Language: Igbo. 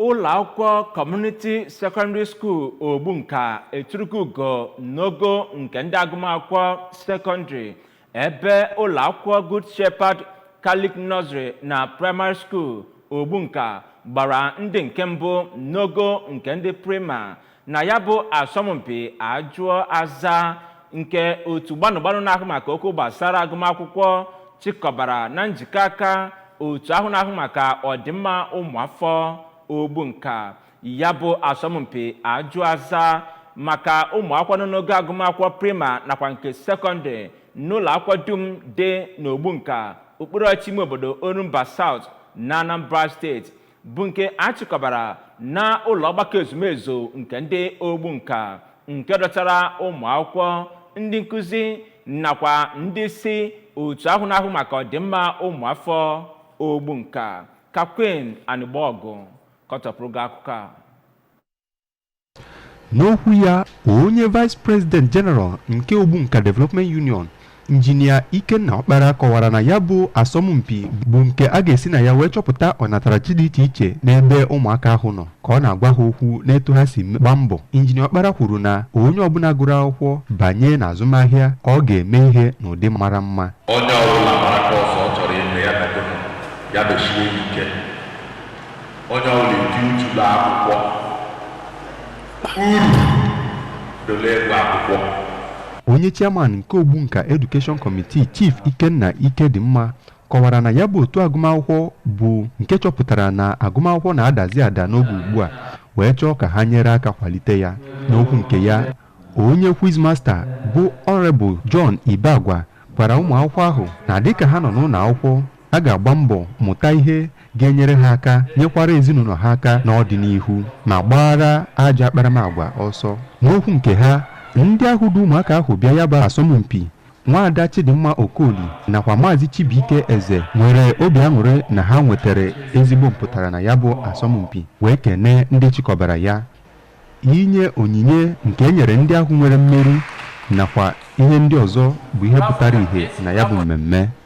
Ụlọ akwụkwọ Community Secondary School Ogbunka eturugo ugo n'ogo nke ndị agụmakwụkwọ sekọndịrị, ebe ụlọ akwụkwọ Good Shepherd Catholic Nursery na Primary School Ogbunka gbara ndị nke mbụ n'ogo nke ndị prima na ya bụ asọmpi ajụọ aza nke otu gbanụgbanụ na-ahụ maka okwu gbasara agụmakwụkwọ chịkọbara na njikọ aka otu ahụ na-ahụ maka ọdịmma ụmụafọ Ogbunka. Ya bụ asọmpi ajụ aza maka ụmụ akwụkwọ nọ n'ogo agụmakwụkwọ prima nakwa nke sekọndịrị n'ụlọ akwụkwọ dum dị n'Ogbunka, okpuru ọchịchị ime obodo Orumba South na Anambra Steeti, bụ nke a chịkọbara na ụlọ ọgbakọ ezumezu nke ndị Ogbunka, nke dọtara ụmụ akwụkwọ, ndị nkụzi nakwa ndị isi otu ahụ na-ahụ maka ọdịmma ụmụafọ Ogbunka. Ka Queen Anịgbọgụ kọtọpụrụ gị akụkọ a. N'okwu ya, onye Vice President General nke Ogbunka Development Union, Injinia Ikenna Ọkpara, kọwara na ya bụ asọmpi bụ nke a ga-esi na ya wee chọpụta ọnatarachi dị iche iche n'ebe ụmụaka ahụ nọ. Ka ọ na-agwa ha okwu n'etu ha si gbaa mbọ, Injinia Ọkpara kwuru na onye ọbụla gụrụ akwụkwọ banye n'azụmahịa, ọ ga-eme ihe n'ụdị mara mma. Onye ọbụla mara course ọ chọrọ ime ya, megụnụ ya, mechie ya ike. Onye ọbụla eti uchu akwụkwọ, uru dole ego akwụkwọ. Onye chairman nke Ogbunka Education Committee, Chief Ikenna Ikedimma, kọwara na ya bụ otu agụmakwụkwọ bụ nke chọpụtara na agụmakwụkwọ na-adazi ada n'oge ugbu a, wee chọọ ka ha nyere aka kwalite ya. N'okwu nke ya, onye quizmaster bụ Honorable John Ibagwa gwara ụmụ akwụkwọ ahụ na dịka ha nọ n'ụlọ akwụkwọ, a ga-agba mbọ mụta ihe ga-enyere ha aka, nyekwara ezinụlọ ha aka n'ọdịnihu, ma gbaara ajọ akparamagwa ọsọ. N'okwu nke ha, ndị ahụ du ụmụaka ahụ bịa ya bụ asọmpi, Nwaada Chidimma Okoli nakwa Maazị Chibuike Eze, nwere obi aṅụrị na ha nwetara ezigbo mpụtara na ya bụ asọmpi, wee kenee ndị chịkọbara ya. Inye onyinye nke e nyere ndị ahụ nwere mmeri nakwa ihe ndị ọzọ bụ ihe pụtara ìhè na ya bụ mmemme.